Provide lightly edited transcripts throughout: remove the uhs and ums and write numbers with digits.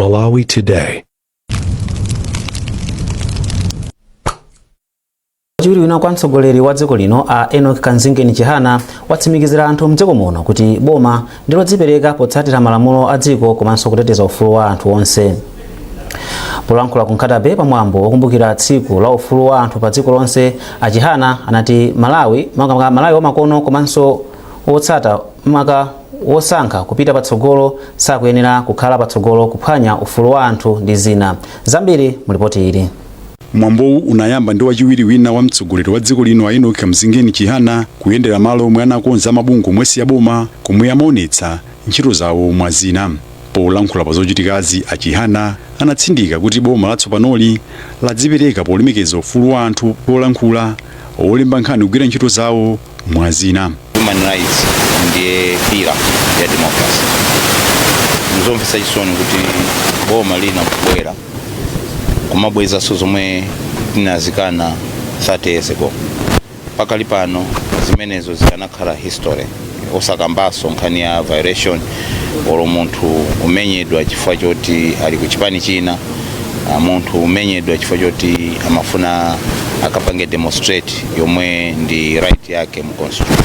Malawi Today. Wachiwiri wina kwa mtsogoleri wa dziko lino a Enoch Kamzingeni Chihana watsimikizira anthu mdziko muno kuti boma ndi lodzipereka potsatira malamulo a dziko komanso kuteteza ufulu wa anthu onse. Polankhula ku Nkhata Bay pamwambo wokumbukira tsiku la ufulu wa anthu pa dziko lonse, a Chihana anati Malawi, makamaka Malawi wamakono komanso wotsata maka wosankha kupita patsogolo sakuyenera kukhala patsogolo kuphwanya ufulu wa anthu ndi zina zambiri mu lipoti ili. Mwambowu unayamba ndi wachiwiri wina wa mtsogoleri wa dziko lino a Enoch Kamzingeni Chihana kuyendera malo omwe anakonza amabungwe omwe si aboma komwe amaonetsa ntchito zawo mwa zina. Polankhula pa zochitikazi, a Chihana anatsindika kuti boma latsopanoli ladzipereka polemekeza ufulu wa anthu polankhula, olemba nkhani kugwira ntchito zawo mwa zina. Human rights ndiye pillar ya democracy. Nzomvetsa chisoni kuti boma lina kubwera kumabwezanso zomwe tinazikana 30 years ago. Pakali pano zimenezo zikanakhala history, osakambanso nkhani ya violation olo munthu umenyedwa chifukwa choti ali ku chipani china, munthu umenyedwa chifukwa choti amafuna akapange demonstrate yomwe ndi right yake mu constitution.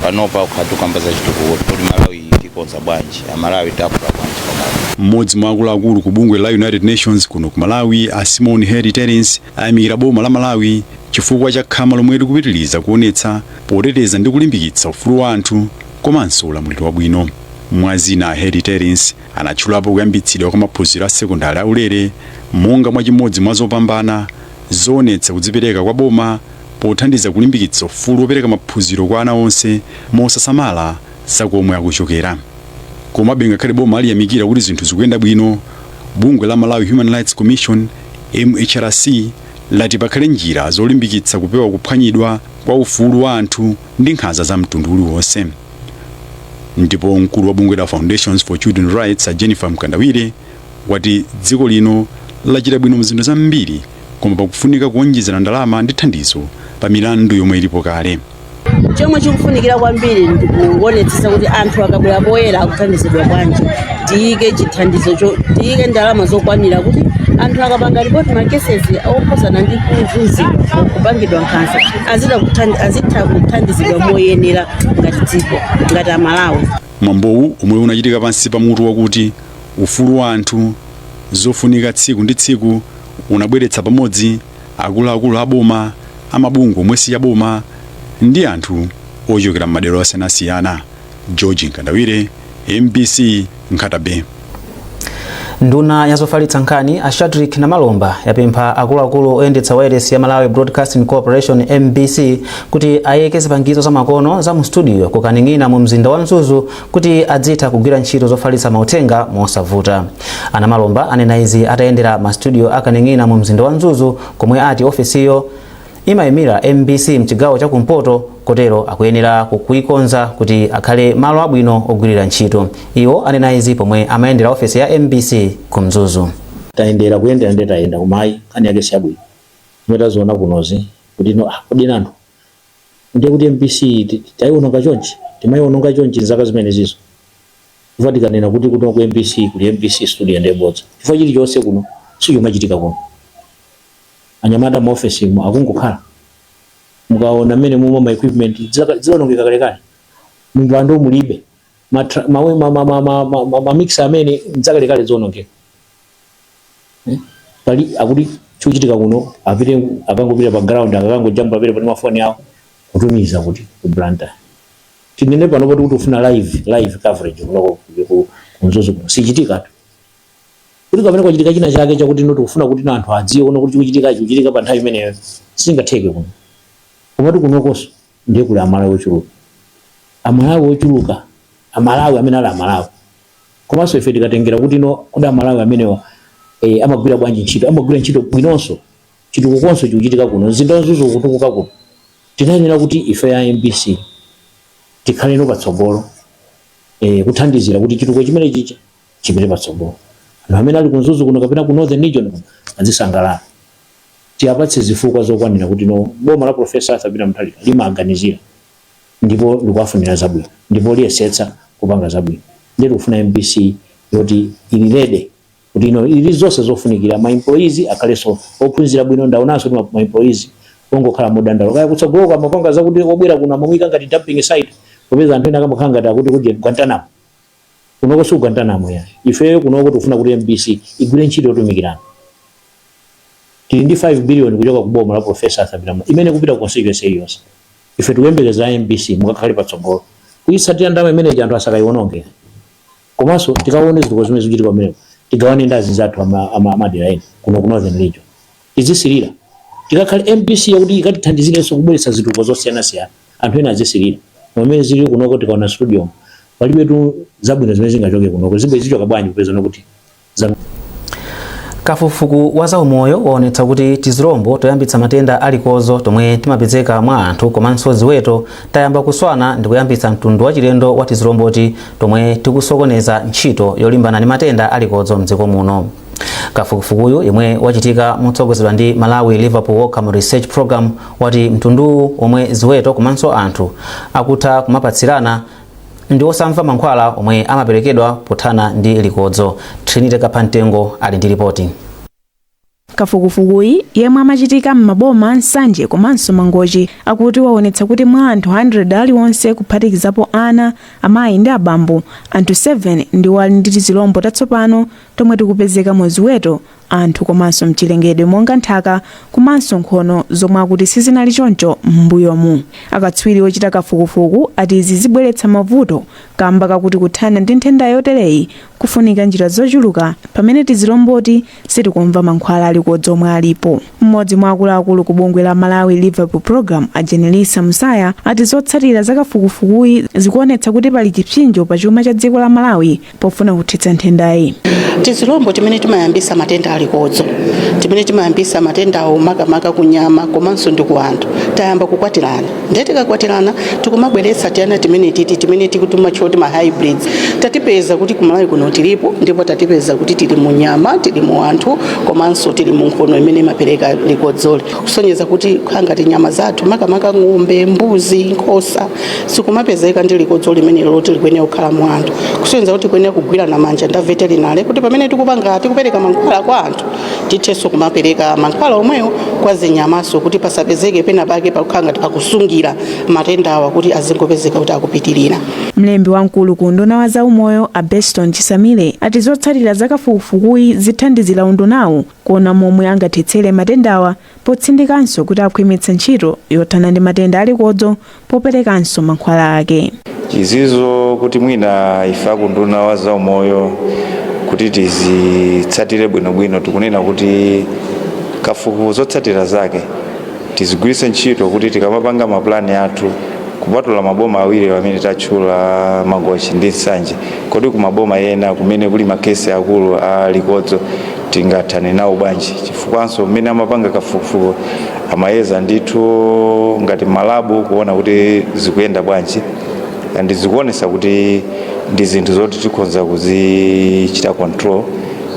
Panopa ukhala tukamba za chitukuko, kuti Malawi tikonza bwanji, Amalawi takula bwanji pamodzi. Mmodzi mwa akuluakulu ku bungwe la United Nations kuno ku Malawi, a Simon Harry Terence, ayamikira boma la Malawi chifukwa cha khama lomwe likupitiriza kuonetsa poteteza ndi kulimbikitsa ufulu wa anthu komanso ulamuliro wabwino. Mwa zina, a Harry Terence anatchulapo kuyambitsidwa kwa maphunziro a sekondari aulere monga mwa chimodzi mwa zopambana zoonetsa kudzipereka kwa boma pothandiza kulimbikitsa ufulu wopereka maphunziro kwa ana onse mosasamala za komwe akuchokera. Komabe, ngakhale boma aliyamikira kuti zinthu zikuyenda bwino, bungwe la Malawi Human Rights Commission, MHRC, lati pakhale njira zolimbikitsa kupewa kuphwanyidwa kwa ufulu wa anthu ndi nkhanza za mtundu uliwonse. Ndipo mkulu wa bungwe la Foundations for Children Rights, a Jennifer Mkandawire, wati dziko lino lachita bwino mzinthu zambiri, koma pakufunika kuonjezera ndalama ndi thandizo pa milandu yomwe ilipo kale. Chomwe chikufunikira kwambiri ndikuonetsetsa kuti anthu akabwera poyera akuthandizidwa bwanji. Tiyike chithandizo, tiyike ndalama zokwanira kuti anthu akapanga ripoti ma cases okhuzana ndi kuzunzidwa, kupangidwa nkhanza, azitha kuthandizidwa moyenera ngati dziko, ngati Amalawi. Mwambowu, omwe unachitika pansi pa mutu wakuti "Ufulu wa anthu, zofunika tsiku ndi tsiku", unabweretsa pamodzi akuluakulu a boma, amabungwe omwe si aboma ndi anthu ochokera m'madera osiyanasiyana. George Nkandawire, MBC, Nkhata Bay. Nduna ya zofalitsa nkhani a Shadric Namalomba yapempha akuluakulu oyendetsa wailesi ya Malawi Broadcasting Corporation, MBC, kuti ayike zipangizo zamakono za mu studio ku Kaning'ina mu mzinda wa Mzuzu kuti adzitha kugwira ntchito zofalitsa mauthenga mosavuta. A Namalomba anena izi atayendera ma studio a Kaning'ina mu mzinda wa Mzuzu, komwe ati ofesiyo imayimira MBC mchigawo chakumpoto, kotero akuyenera kuikonza kuti akhale malo abwino ogwirira ntchito. Iwo anena izi pomwe amayendera ofesi ya MBC ku Mzuzu. Tayendera, kuyendera ndiye tayenda, koma ayi, nkhani yake siyabwino. Zimene taziona kunozi kuti no, kodi nanthu ndiye kuti MBC tayiononga chonchi, timayiononga chonchi nzaka zimene zizo? Chifukwa tikanena kuti kuno ku MBC kuli MBC studio ndiye bodza, chifukwa chilichonse kuno sichimachitika kuno. Anyamata mu office mu akungokhala. Mukaona mmene mumwe ma equipment zilonongeka kalekale, mumpando mulibe, ma mixer amene nzakalekale zionongeka. Pali akuti chikuchitika kuno, apite akangopita pa ground, akangojamba pamene pali mafoni awo, kutumiza kuti ku Blantyre. Tinene pano poti kuti ufuna live coverage kuno ku Mzuzu kuno sichitika tu, kuti kapena kwachitika china chake chakuti no, tikufuna kuti na anthu adziwe kuno kuti chikuchitika, chikuchitika pa nthawi imeneyo, singatheke kuno. Komatu kunokonso ndiye kuli Amalawi ochuluka, Amalawi ochuluka, Amalawi amene ali Amalawi. Komanso ife tikatengera kuti no, kodi Amalawi amenewa amagwira bwanji ntchito? Amagwira ntchito bwinonso, chitukukonso chikuchitika kuno, mzinda wa Mzuzu ukutukuka kuno. Tinayenera kuti ife ya MBC tikhaleno patsogolo kuthandizira kuti chitukuko chimene chicha chipite patsogolo. Anthu amene ali ku Mzuzu kuno kapena ku Northern Region kuno azisangalala. Tiyapatse zifukwa zokwanira kuti no, boma la Professor Arthur Peter Mutharika limaganizira ndipo likuwafunira zabwino ndipo liyesetsa kupanga zabwino. Ndiye tikufuna MBC yoti ili ready. Kuti ino ili zonse zofunikira, ma employees akhalenso ophunzira bwino. Ndaonanso kuti ma employees ongokhala modandalo kaya kutsogoloko amapanga zakuti obwera kuno amamuyika ngati dumping site, popeza anthu ena akamakhala ngati akuti kudye Guantanamo. Kunoko si Guantanamo ya ifeyo. Kunoko tikufuna kuti MBC igwire ntchito yotumikirana. Tili ndi 5 billion kuchoka ku boma la Professor Arthur Peter imene kupita ku constituency iliyonse. Ife tikuyembekeza MBC mukakhale patsogolo kuyitsatira ndalama imeneyi, anthu asakayiwononge, komanso tikaone zitukuko zimene zikuchitika pamenepo, tigawane ndi azinzathu amadera ena kuno ku Northern Region. Tizisirira, tikakhale MBC yakuti ikatithandizirenso kubweretsa zitukuko zosiyanasiyana, anthu ena azisirira. Pamene zili kunoko, tikaona studio, palibe tu zabwino zimene zingachoke kunoko. Zimbe zichoka bwanji kupeza nokuti za Kafukufuku wa zaumoyo waonetsa kuti tizilombo toyambitsa matenda alikodzo tomwe timapezeka mwa anthu komanso ziweto tayamba kuswana ndi kuyambitsa mtundu wachilendo wa tizilomboti tomwe tikusokoneza ntchito yolimbana ndi matenda alikodzo mdziko muno. Kafukufukuyu, yemwe wachitika motsogozedwa ndi Malawi Liverpool Wellcome Research Program, wati mtunduwu, omwe ziweto komanso anthu akutha kumapatsirana, ndi osamva mankhwala omwe amaperekedwa pothana ndi likodzo. Trinity Kaphamtengo ali ndi ripoti. Kafukufukuyi, yemwe amachitika m'maboma Nsanje komanso Mangochi, akuti waonetsa kuti mwa anthu 100 aliwonse, kuphatikizapo ana, amayi ndi abambo, anthu 7 ndiwo ali ndi tizilombo tatsopano tomwe tikupezeka mu ziweto, anthu komanso mchilengedwe, monga nthaka komanso nkhono, zomwe akuti sizinali choncho m'mbuyomu. Akatswiri ochita kafukufuku ati izi zibweretsa mavuto kamba kakuti kuthana ndi nthenda yotereyi kufunika njira zochuluka, pamene tizilomboti sitikumva mankhwala alikodzo omwe alipo. Mmodzi mwa akuluakulu ku bungwe la Malawi Liverpool Program, a Jenelisa Musaya, ati zotsatira za kafukufukuyi zikuonetsa kuti pali chipsinjo pa chuma cha dziko la Malawi pofuna kuthetsa nthendayi. Tizilombo timene timayambisa matenda alikodzo, timene timayambisa matendawo makamaka kunyama komanso ndi ku anthu, tayamba kukwatirana. Ndiye tikakwatirana tikumabweretsa tiyana timene titi timene tikutumatchula kuti ma hybrids. Tatipeza kuti kumalawi kuno tilipo, ndipo tatipeza kuti tili mu nyama, tili mu anthu komanso tili mu nkhono imene imapereka likodzoli, kusonyeza kuti kukhala ngati nyama zathu, makamaka ng'ombe, mbuzi, nkhosa, sikumapezeka ndi likodzo limene loti likuyenera kukhala mu anthu, kusonyeza kuti tikuyenera kugwirana manja ndi veterinary kuti pamene tikupanga, tikupereka mankhwala kwa anthu, tithenso kumapereka mankhwala omwewo kwa zinyamaso, kuti pasapezeke pena pake pakukhala ngati pakusungira matendawa kuti azingopezeka kuti akupitirira. Mlembi wamkulu ku unduna wa zaumoyo, a Beston Chisamile, ati zotsatira za kafukufukuyi zithandizira undunawu kuona momwe angathetsere matendawa, potsindikanso kuti akhwimitsa ntchito yothana ndi matenda alikodzo poperekanso mankhwala ake. Izizo kuti mwina ife akunduna wa zaumoyo kuti tizitsatire bwinobwino, tikunena kuti kafukufuku zotsatira zake tizigwiritse ntchito kuti tikamapanga mapulani athu, kupatula maboma awiri amene tatchula, Mangochi ndi Nsanje, kodi kumaboma ena kumene kuli ma cases akulu a likodzo tingathane nawo bwanji? Chifukwanso mmene amapanga kafukufuku amayeza ndithu ngati ma lab kuona kuti zikuyenda bwanji, and zikuonesa kuti ndi zinthu zoti tikhoza kuzichita control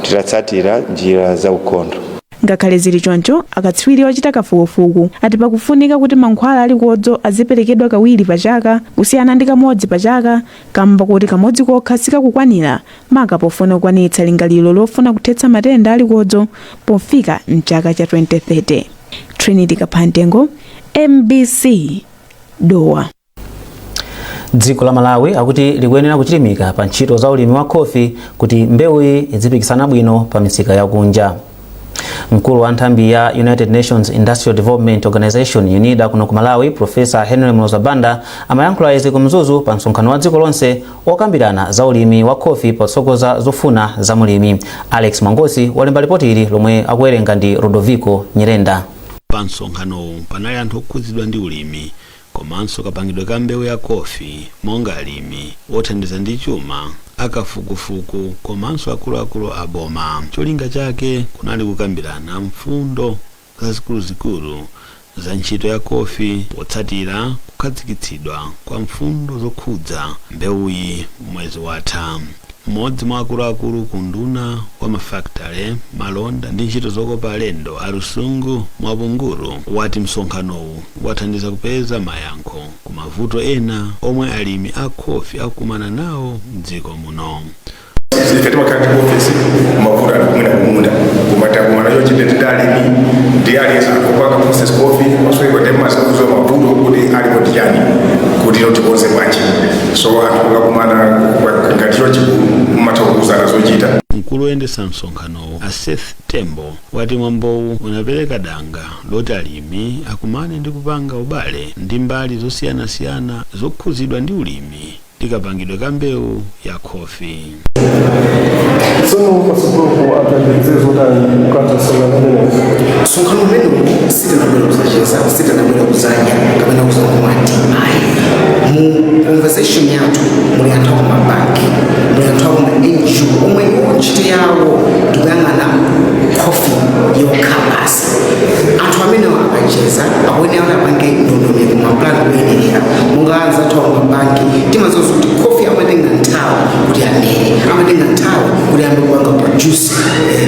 titatsatira njira za ukhondo. Ngakhale zili choncho, akatswiri ochita kafukufuku ati pakufunika kuti mankhwala alikodzo aziperekedwa kawiri pa chaka kusiyana ndi kamodzi pa chaka, kamba kuti kamodzi kokha sikakukwanira, maka pofuna kukwanitsa lingaliro lofuna kuthetsa matenda alikodzo pofika mchaka cha 2030. Trinity Kaphantengo, MBC, Dowa. Dziko la Malawi akuti likuyenera kuchilimika pa ntchito za ulimi wa khofi kuti mbewuyi idzipikisana bwino pa misika yakunja. Mkulu wa nthambi ya United Nations Industrial Development Organization, UNIDA, kuno ku Malawi, Professor Henry Mloza Banda, amayankhula izi ku Mzuzu pa msonkhano wa dziko lonse okambirana za ulimi wa khofi potsogoza zofuna za mulimi. Alex Mwangosi walemba ripoti ili lomwe akuwerenga ndi Rodoviko Nyirenda. Pa msonkhanowu panali anthu okhudzidwa ndi ulimi komanso kapangidwe ka mbewu ya kofi, monga alimi, othandiza ndi chuma, akafukufuku komanso akuluakulu a boma. Cholinga chake kunali kukambirana mfundo zazikuluzikulu za ntchito ya kofi potsatira kukhazikitsidwa kwa mfundo zokhudza mbewuyi mwezi watha. Mmodzi mwa akuluakulu ku unduna wa mafakitale, malonda ndi ntchito zokopa alendo, a Lusungu Mwabunguru, wati msonkhanowu wathandiza kupeza mayankho ku mavuto ena omwe alimi a khofi akukumana nawo mdziko muno. Ife timakhala ndi ofesi, mavuto ali ku Tikonze bwanji? So anthu mukakumana ngati chonchi, mumatha kuuzana zochita. Mkulu woyendetsa msonkhanowu, a Seth Tembo, wati mwambowu unapereka danga loti alimi akumane ndi kupanga ubale ndi mbali zosiyanasiyana zokhuzidwa ndi ulimi ndi kapangidwe ka mbewu ya khofi. Tsono pasogolopo atayembekezere zotani ukatha msonkhano umenewu? Msonkhano umenewu, sitinabwera kuzacheza, sitinabwera kuzadya kapena kuzangomwa ayi. Mu conversation yathu muli anthu akumabanki, muli anthu akuma NGO omwe iwo ntchito yawo ndikuyang'ana khofi yokha basi. Anthu amenewo akacheza, akuyenera kuti apange ndondomeko, mapulani oyenerera. Monga anzathu akumabanki, timadziwa kuti khofi amatenga nthawi kuti amere, amatenga nthawi kuti ayambe kupanga produce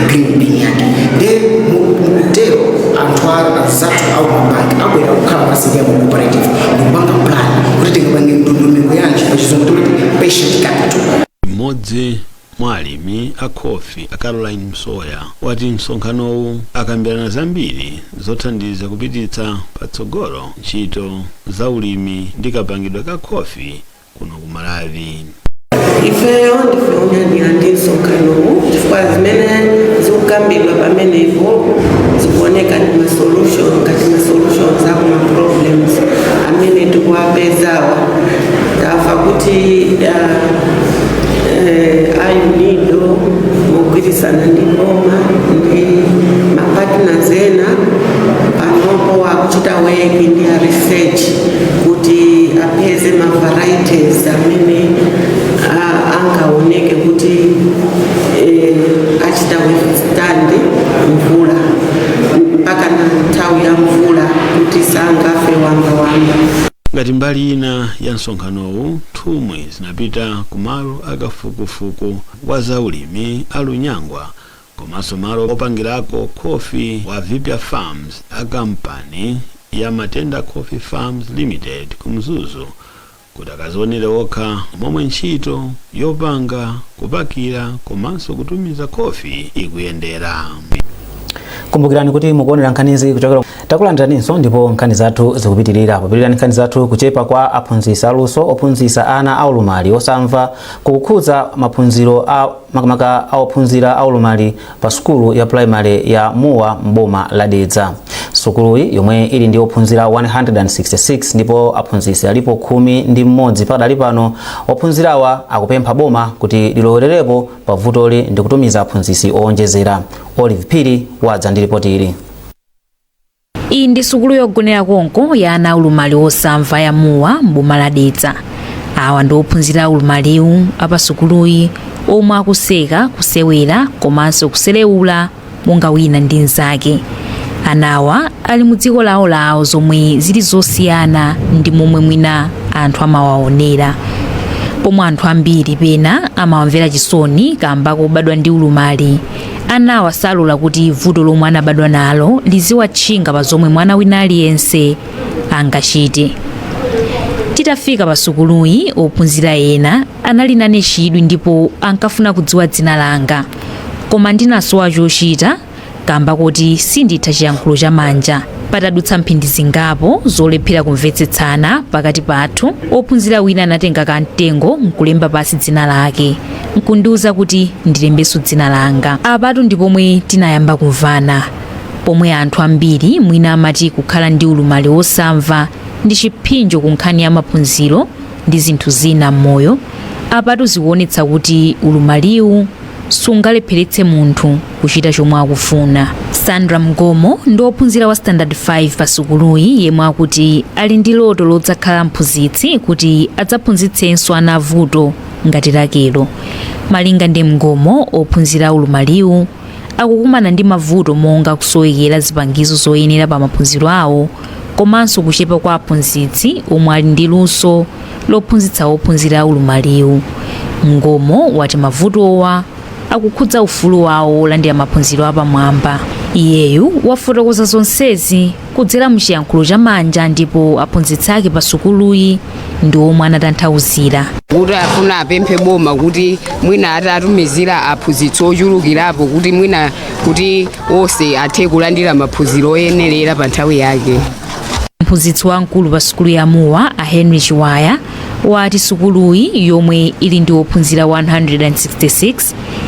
green bean yake. Nde mukutero anthu anzathu akumabanki abwera kukhala pansi ndi ama cooperative ndikupanga plan kuti tingapange ndondomeko yanji, pachizungu tikuti patient capital. Mmodzi mwa alimi a khofi, a Caroline Msoya, wati msonkhanowu akambirana zambiri zothandiza kupititsa patsogolo ntchito za ulimi ndi kapangidwe ka khofi kuno ku Malawi. Ifeyo ndife onyadira ndi msonkhanowu chifukwa zimene zikukambidwa pamenepo zikuoneka ndi ma solution, ngati ma solutions akuma problems amene tikuwapezawa. Tamva kuti a UNIDO mogwirizana ndi boma ndi ma partners ena panopo akuchita work ndi a research kuti apeze ma varieties amene angaoneke kuti achita withstand mvula mpaka na nthawi ya mvula, kuti sangafe wambawamba. Ngati mbali ina ya msonkhanowu, nthumwi zinapita kumalo akafukufuku wa zaulimi a Lunyangwa komanso malo opangirako khofi wa Vipya Farms a kampani ya Matenda Coffee Farms Limited ku Mzuzu, kuti akazionere okha momwe ntchito yopanga, kupakira komanso kutumiza khofi ikuyendera. Kumbukirani kuti mukuonera nkhanizi kuchokera. Takulandiraninso ndipo nkhani zathu zikupitirira. Popitirira nkhani zathu, kuchepa kwa aphunzitsi aluso ophunzitsa ana aulumali osamva kukukhudza maphunziro a makamaka a ophunzira aulumali pa sukulu ya primary ya Muwa mboma la Dedza. Sukuluyi, yomwe ili ndi ophunzira 166 ndipo aphunzitsi alipo 11 pakadali pano, ophunzirawa akupempha boma kuti lilowererepo pa vutoli ndi kutumiza aphunzitsi owonjezera. Olive Phiri wadza ndi ripoti ili. Iyi ndi sukulu yogonera konko ya ana aulumali osamva ya Muwa mboma la Dedza. Awa ndi ophunzira aulumaliwu apa sukuluyi omwe akuseka, kusewera komanso kuselewula monga wina ndi mnzake. Anawa ali mu dziko lawo lawo, zomwe zili zosiyana ndi momwe mwina anthu amawaonera, pomwe anthu ambiri pena amawamvera chisoni kamba kobadwa ndi ulumali. Anawa salola kuti vuto lomwe anabadwa nalo liziwatchinga pa zomwe mwana wina aliyense angachite. Titafika pa sukuluyi, ophunzira ena anali nane chidwi ndipo ankafuna kudziwa dzina langa, koma ndinasowa chochita kamba kuti sinditha chiyankhulo chamanja. Patadutsa mphindi zingapo zolephera kumvetsetsana pakati pathu, ophunzira wina anatenga kamtengo nkulemba pasi dzina lake nkundiwuza kuti ndilembenso dzina langa. Apatu ndi pomwe tinayamba kumvana. Pomwe anthu ambiri mwina amati kukhala ndi ulumali wosamva ndi chipsinjo ku nkhani ya maphunziro ndi zinthu zina m'moyo, apatu zikuonetsa kuti ulumaliwu sungalepheretse munthu kuchita chomwe akufuna. Sandra Mgomo ndi wophunzira wa standard 5 pa sukuluyi yemwe akuti ali ndi loto lodzakhala mphunzitsi kuti adzaphunzitsenso ana avuto ngati lakelo. Malinga ndi Mgomo, ophunzira ulumaliwu akukumana ndi mavuto monga kusowekera zipangizo zoyenera pa maphunziro awo komanso kuchepa kwa aphunzitsi omwe ali ndi luso lophunzitsa ophunzira ulumaliwu. Mgomo wati mavutowa akukhudza ufulu wawo wolandira maphunziro apamwamba. Iyeyu wafotokoza zonsezi kudzera muchiyankhulo chamanja ndipo aphunzitsi ake pa sukuluyi ndi omwe anatanthauzira. Kuti afuna apemphe boma kuti mwina atatumizira aphunzitsi ochulukirapo, kuti mwina kuti onse athe kulandira maphunziro oyenerera pa nthawi yake. Mphunzitsi wamkulu pa sukulu ya Muwa, a Henry Chiwaya, Wati sukuluyi, yomwe ili ndi ophunzira 166,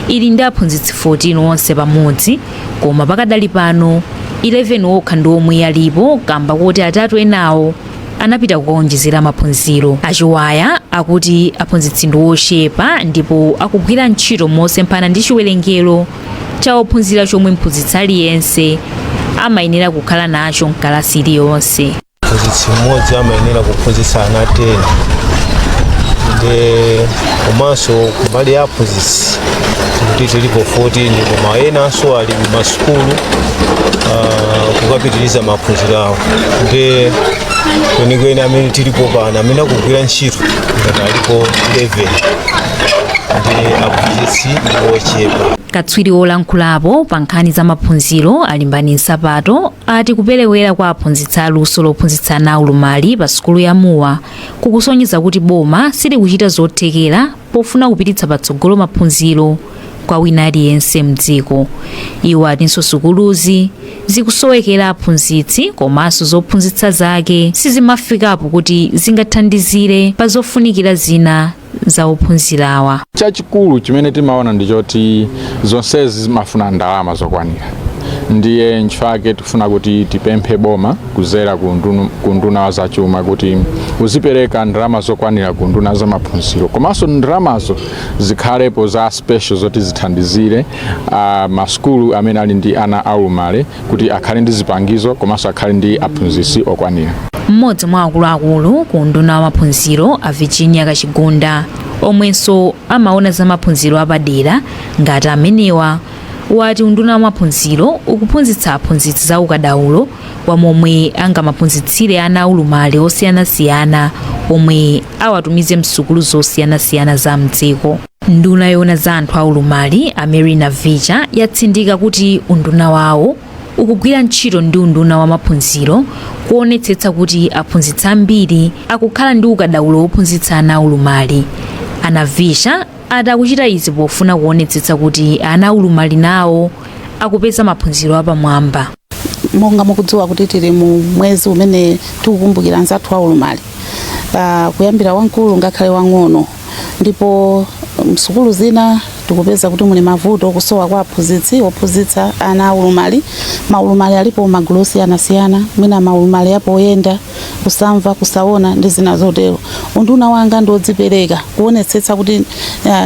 ili ndi aphunzitsi 14 onse pamodzi, koma pakadali pano 11 okha ndi omwe alipo kamba kuti atatu enawo anapita kukaonjezera maphunziro. Achiwaya akuti aphunzitsi ndi ochepa ndipo akugwira ntchito mosemphana ndi chiwerengero cha ophunzira chomwe mphunzitsi aliyense amayenera kukhala nacho mkalasi iliyonse. Mphunzitsi mmodzi amayenera kuphunzitsa ana 10, ndi komanso kumbali ya aphunzitsi kuti tilipo 14, koma enanso ali masukulu kukapitiriza maphunziro awo. Ndi kwenikweni amene tilipo pano, amene akugwira ntchito, ngati alipo 11, ndi aphunzitsi ndi ochepa. Katswiri wolankhulapo pa nkhani za maphunziro, Alimbani Nsapato, ati kuperewera kwa aphunzitsi aluso lophunzitsa ana aulumali pa sukulu ya Muwa kukusonyeza kuti boma silikuchita zothekera pofuna kupititsa patsogolo maphunziro kwa wina aliyense mdziko. Iwo atinso sukuluzi zikusowekera aphunzitsi komanso zophunzitsa zake sizimafikapo kuti zingathandizire pa zofunikira zina za ophunzirawa. Chachikulu chimene timaona ndi choti zonsezi zimafuna ndalama zokwanira. Ndiye nchifukwa tifuna kuti tipemphe boma kuzera ku nduna wa zachuma kuti uzipereka ndalama zokwanira ku nduna za maphunziro, komanso ndalamazo zikhalepo za special zoti zithandizire masukulu amene ali ndi ana aulumale kuti akhale ndi zipangizo komanso akhale ndi aphunzitsi okwanira. Mmodzi mwa akuluakulu ku nduna wa maphunziro, a Virginia Kachigunda, omwenso amaona za maphunziro apadera ngati amenewa, wati unduna wa maphunziro ukuphunzitsa aphunzitsi za ukadaulo wa momwe angamaphunzitsire ana aulumali osiyanasiyana omwe awatumize msukulu zosiyanasiyana za mdziko. Nduna yoona za anthu aulumali, a Mary Navicha, yatsindika kuti unduna wawo ukugwira ntchito ndi unduna wa maphunziro kuonetsetsa kuti aphunzitsi ambiri akukhala ndi ukadaulo wophunzitsa ana aulumali. A Navicha ati akuchita izi pofuna kuonetsetsa kuti ana aulumali nawo akupeza maphunziro apamwamba. Monga mukudziwa kuti tili mu mwezi umene tikukumbukira anzathu aulumali, kuyambira wamkulu ngakhale wang'ono, ndipo msukulu zina tikupeza kuti muli mavuto, kusowa kwa aphunzitsi ophunzitsa ana aulumali. Maulumali alipo magulu osiyanasiyana, mwina maulumali apo oyenda, kusamva, kusaona ndi zina zotero. Unduna wanga ndi odzipereka kuonetsetsa kuti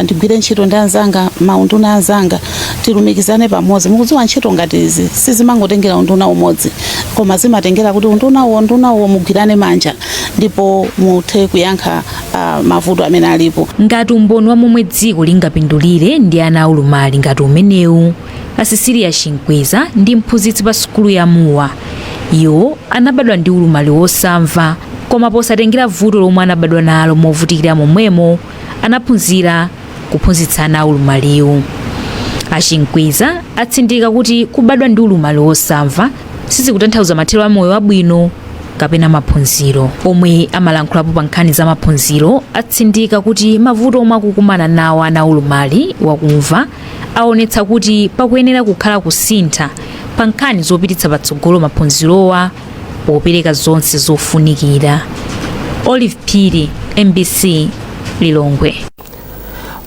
ndigwire ntchito ndi anzanga, maunduna anzanga, tilumikizane pamodzi. Mukudziwa ntchito ngati izi sizimangotengera unduna umodzi, koma zimatengera kuti unduna uwo, nduna uwo mugwirane manja ndipo muthe kuyankha mavuto amene alipo. Ngati umboni wa momwe dziko lingapindulire ndi ana aulumali ngati umenewu, a Cecilia Chinkweza ndi mphunzitsi pa sukulu ya Muwa. Iwo anabadwa ndi ulumali wosamva, koma posatengera vuto lomwe anabadwa nalo, movutikira momwemo anaphunzira kuphunzitsa ana aulumaliwu. Achinkweza atsindika kuti kubadwa ndi ulumali wosamva sizikutanthauza mathero a moyo wabwino kapena maphunziro. Omwe amalankhulapo pa nkhani za maphunziro atsindika kuti mavuto omwe akukumana nawo ana aulumali wakumva aonetsa kuti pakuyenera kukhala kusintha pa nkhani zopititsa patsogolo maphunzirowa popereka zonse zofunikira. Olive Phiri, MBC, Lilongwe.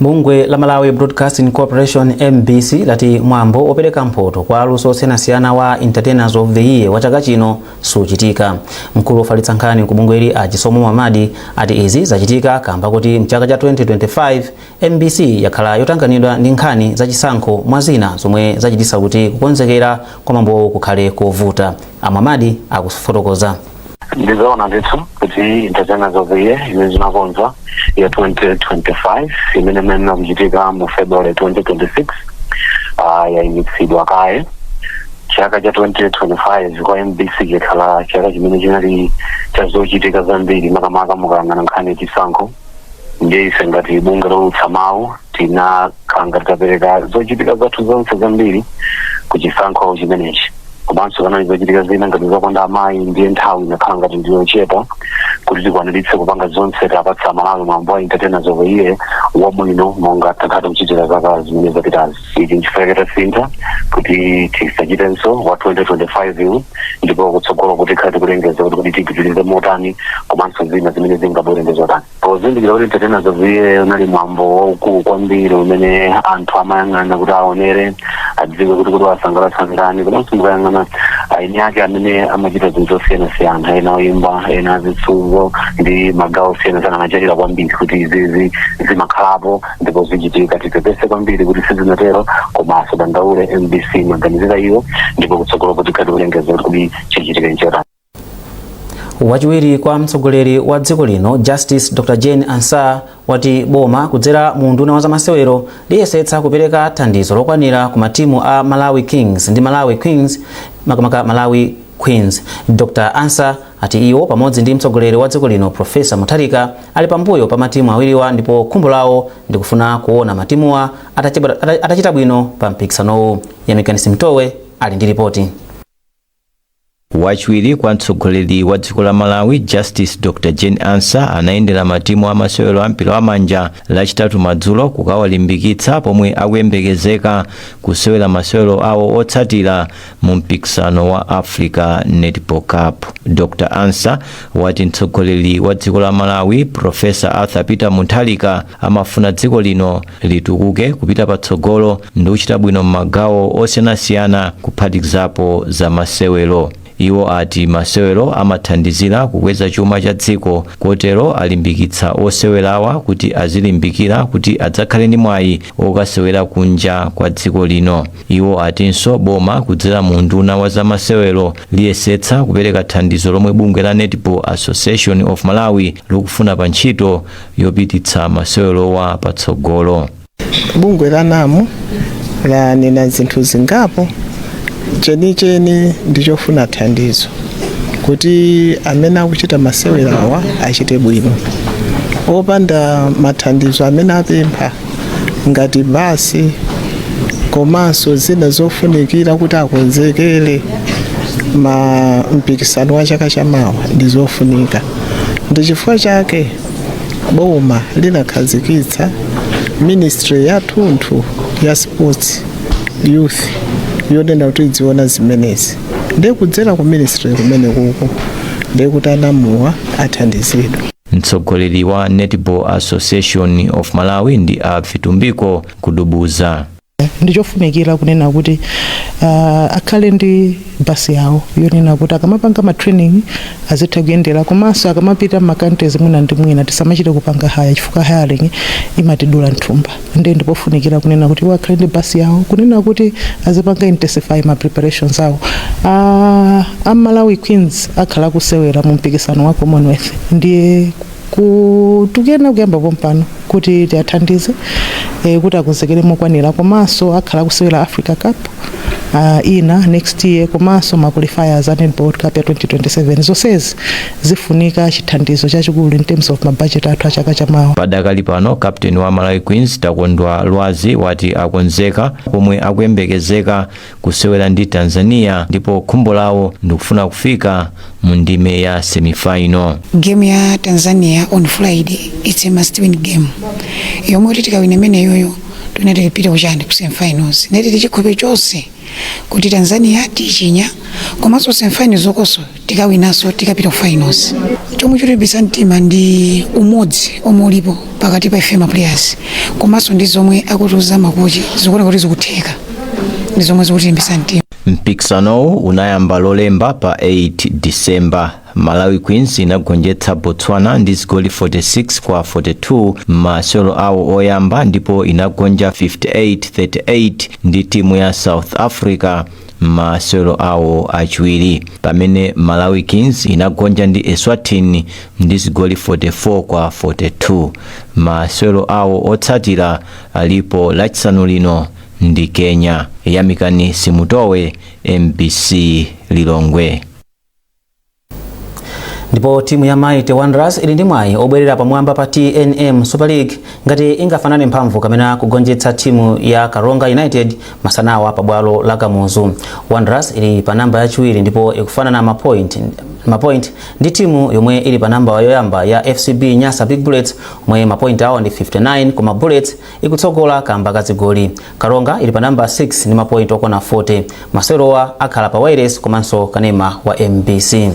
Bungwe la Malawi Broadcasting Corporation, MBC, lati mwambo wopereka mphoto kwa aluso osiyanasiyana wa Entertainers of the Year wa chaka chino suchitika. Mkulu wofalitsa nkhani ku bungweli, a Chisomo Mamadi, ati izi zachitika kamba kuti mchaka cha 2025 MBC yakhala yotanganidwa ndi nkhani zachisankho, mwa zina, zomwe zachititsa kuti kukonzekera kwa mwambowu kukhale kovuta. A Mamadi akufotokoza. Ndizoona ndithu kuti Entertainers of the Year imene zinakonza ya 2025, imene imayenera kuchitika mu February 2026, yayimitsidwa kaye. Chaka cha 2025 kwa MBC chikhala chaka chimene chinali cha zochitika zambiri, makamaka mukayang'ana nkhani yachisankho. Ndiye ife ngati bungwe lowulutsa mawu tinakhala ngati tapereka zochitika zathu zonse zambiri ku chisankho chimenechi, komanso panali zochitika zina ngati zokonda amayi. Ndiye nthawi inakhala ngati ndiyochepa. Kuti tikwaniritse kupanga zonse, tapatsa Malawi mwambo wa Entertainers of the Year wabwino monga takhala kuchitira zaka zimene zapitazi. Ichi nchifukwa tasintha kuti tisachitenso wa 2025 iwu, ndipo kutsogolo kuti khale tikulengeza kuti tipitirize motani komanso zina zimene zingabwere ndi zotani, pozindikira kuti Entertainers of the Year unali mwambo waukulu kwambiri umene anthu amayang'ana kuti aonere, adziwe kuti wasangalatsa ndani. Komanso mukayang'ana aini ake amene amachita zinthu zosiyanasiyana, ena oyimba, ena azitsuzo ndi magawo osiyanasiyana, amachalira kwambiri kuti izizi zimakhalapo ndipo zichitika. Tipepese kwambiri kuti sizinatero, koma asadandaule, MBC maganizira iwo, ndipo kutsogolo kuti khati kulengeza kuti chichitike nchotani. Wachiwiri kwa mtsogoleri wa dziko lino, Justice Dr Jane Ansah, wati boma kudzera mu unduna wa zamasewero liyesetsa kupereka thandizo lokwanira ku matimu a Malawi Kings ndi Malawi Queens, makamaka Malawi Queens. Dr Ansah ati iwo pamodzi ndi mtsogoleri wa dziko lino, Profesa Mutharika, ali pambuyo pa matimu awiriwa, ndipo khumbo lawo ndikufuna kuona matimuwa atachita bwino pa mpikisanowu. Yamikani Simtowe ali ndi ripoti. Wachiwiri kwa mtsogoleri wa dziko la Malawi, Justice Dr Jane Ansah, anayendera matimu amasewero a mpira wamanja Lachitatu madzulo kukawalimbikitsa pomwe akuyembekezeka kusewera masewero awo otsatira mu mpikisano wa Africa Netball Cup. Dr Ansah wati mtsogoleri wa dziko la Malawi, Profesa Arthur Peter Mutharika, amafuna dziko lino litukuke kupita patsogolo ndi kuchita bwino m'magawo osiyanasiyana, kuphatikizapo za masewero. Iwo ati masewero amathandizira kukweza chuma cha dziko, kotero alimbikitsa osewerawa kuti azilimbikira kuti adzakhale ndi mwayi okasewera kunja kwa dziko lino. Iwo atinso boma kudzera mu unduna wa zamasewero liyesetsa kupereka thandizo lomwe bungwe la Netball Association of Malawi likufuna pa ntchito yopititsa masewerowa patsogolo. Bungwe la NAM lanena zinthu zingapo. Chenicheni ndichofuna thandizo kuti amene akuchita masewerawa achite bwino. Opanda mathandizo amene apempha ngati basi komanso zina zofunikira kuti akonzekere ma mpikisano wa chaka chamawa ndi zofunika. Ndi chifukwa chake boma linakhazikitsa ministry yathunthu ya sports, youth, yonena kuti idziona zimenezi. Ndiye kudzera ku ministry kumene kuko ndiye kuti a NAM wa athandizidwe. Mtsogoleri wa Netball Association of Malawi ndi a Vitumbiko Kudubuza. Ndichofunikira kunena kuti akhale ndi basi yawo yonena kuti akamapanga ma training azitha kuyendera, komanso akamapita ma countries mwina ndi mwina tisamachite kupanga hire, chifukwa hiring imatidula mthumba. Ndiye ndipofunikira kunena kuti iwo akhale ndi basi yawo, kunena kuti azipanga intensify ma preparations awo. A Malawi Queens akhala kusewera mu mpikisano wa Commonwealth, ndiye tikuyena kuyamba pompano kuti tiathandize kuti akonzekere mokwanira. Komanso akhala kusewera Africa Cup ina next year, komanso ma qualifiers a Netball World Cup ya 2027. Zonsezi zifunika chithandizo chachikulu in terms of mabudget athu a chaka chamawa. Padakali pano, captain wa Malawi Queens, Takondwa Lwazi, wati akonzeka pomwe akuyembekezeka kusewera ndi Tanzania, ndipo khumbo lawo ndikufuna kufika mu ndime ya semifinal. Game ya Tanzania on Friday, it's a must win game yomwe kuti tikawina imeneyoyo tinati tipite kuchani, ku semifinals. Neti tichikhulupiriro chonse kuti Tanzania tichinya, komanso semifinals okonso tikawinanso, tikapita ku finals. Chomwe chotilimbitsa mtima ndi umodzi omwe ulipo pakati pa ife ma players, komanso ndi zomwe akutiuza makochi, zikuona kuti zikutheka, ndi zomwe zikutilimbitsa mtima. Mpikisanowu unayamba Lolemba pa 8 Disemba. Malawi Queens inagonjetsa Botswana ndi zigoli 46 kwa 42 m'masewero awo oyamba, ndipo inagonja 58-38 ndi timu ya South Africa m'masewero awo achiwiri, pamene Malawi Kings inagonja ndi Eswatini ndi zigoli 44 kwa 42. Masewero awo otsatira alipo Lachisanu lino ndi Kenya. Yamikani Simutowe, MBC, Lilongwe. Ndipo timu ya Mighty Wanderers ili ndi mwayi obwerera pamwamba pa TNM Super League ngati ingafanane mphamvu kapena kugonjetsa timu ya Karonga United masanawa pa bwalo la Kamuzu. Wanderers ili pa namba yachiwiri ndipo ikufanana mapoint ndi timu yomwe ili pa namba yoyamba ya FCB Nyasa Big Bullets, omwe mapoint awo ndi 59, koma Bullets ikutsogola kamba ka zigoli. Karonga ili pa namba 6 ndi mapoint okwana 40. Masewerowa akhala pa wireless komanso kanema wa MBC.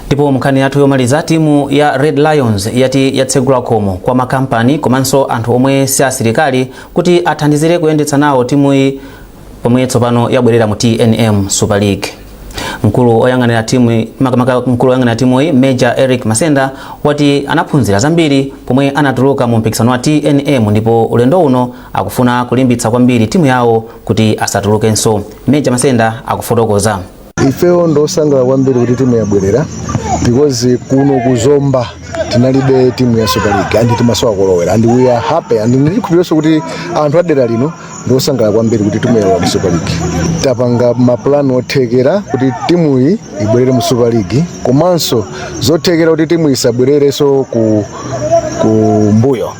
Ndipo nkhani yathu yomaliza, timu ya Red Lions yati yatsegula khomo kwa makampani komanso anthu omwe si asilikali kuti athandizire kuyendetsa nawo timuyi pomwe tsopano yabwerera mu TNM Super League. Mkulu oyang'anira timu, makamaka mkulu oyang'anira timuyi, Major Eric Masenda, wati anaphunzira zambiri pomwe anatuluka mu mpikisano wa TNM, ndipo ulendo uno akufuna kulimbitsa kwambiri timu yawo kuti asatulukenso. Major Masenda akufotokoza. Ifeyo ndosangala kwambiri kuti timu yabwerera, because kuno kuzomba tinalibe timu ya Super League and timasowa kolowera, and we are happy and ndikukhulupiranso kuti anthu adera lino ndosangala kwambiri kuti timu yalowa mu Super League. Tapanga mapulani othekera kuti timuyi ibwerere mu Super League, komanso zothekera kuti timu isabwererenso ku mbuyo.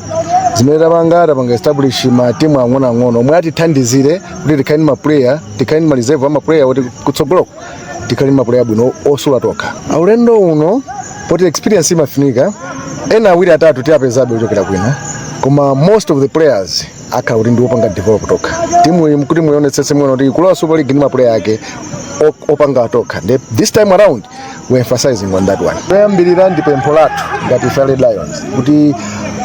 Zimene tapanga, tapanga establish ma timu ang'onoang'ono omwe atithandizire kuti tikhale ndi maplayer, tikhale ndi ma reserve ama player, kuti kutsogoloko tikhale ndi maplayer abwino osula tokha. Ulendo uno, poti experience imafunika, ena awiri atatu tiapezabe kuchokera kwina, koma most of the players akhala kuti ndiwopanga develop tokha. Timu iyi kuti muyionetsetse, muona kuti kulowa Super League ndi maplayer ake opanga tokha. Ndi this time around we emphasizing on that one. Toyambirira ndi pempho lathu ngati ife Red Lions kuti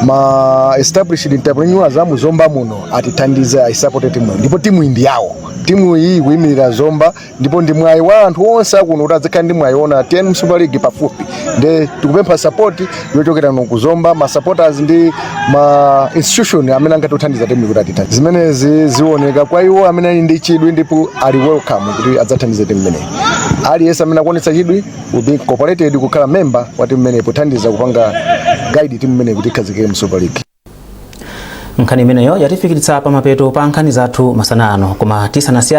ma established entrepreneurs amu Zomba muno atithandize, ayisapote timu, ndipo timu iyi ndi yawo. Timu iyi ikuyimirira Zomba, ndipo ndi mwayi wa anthu onse akuno kuti azikhala ndi mwayi ona TNM Super League pafupi. Nde tikupempha support yochokera ku Zomba, ma supporters ndi ma institution amene angatithandiza timu kuti atithandize. Zimenezi zioneka kwa iwo amene ali ndi chidwi, ndipo ali welcome kuti adzathandize timu imeneyi. Aliyense amene akuonetsa chidwi will be incorporated kukhala member wa timu imeneyi, pothandiza kupanga guide timu imeneyi kuti ikhazikike mu Super League. Nkhani imeneyo yatifikitsa pamapeto pa nkhani zathu masana ano, koma tisanasiya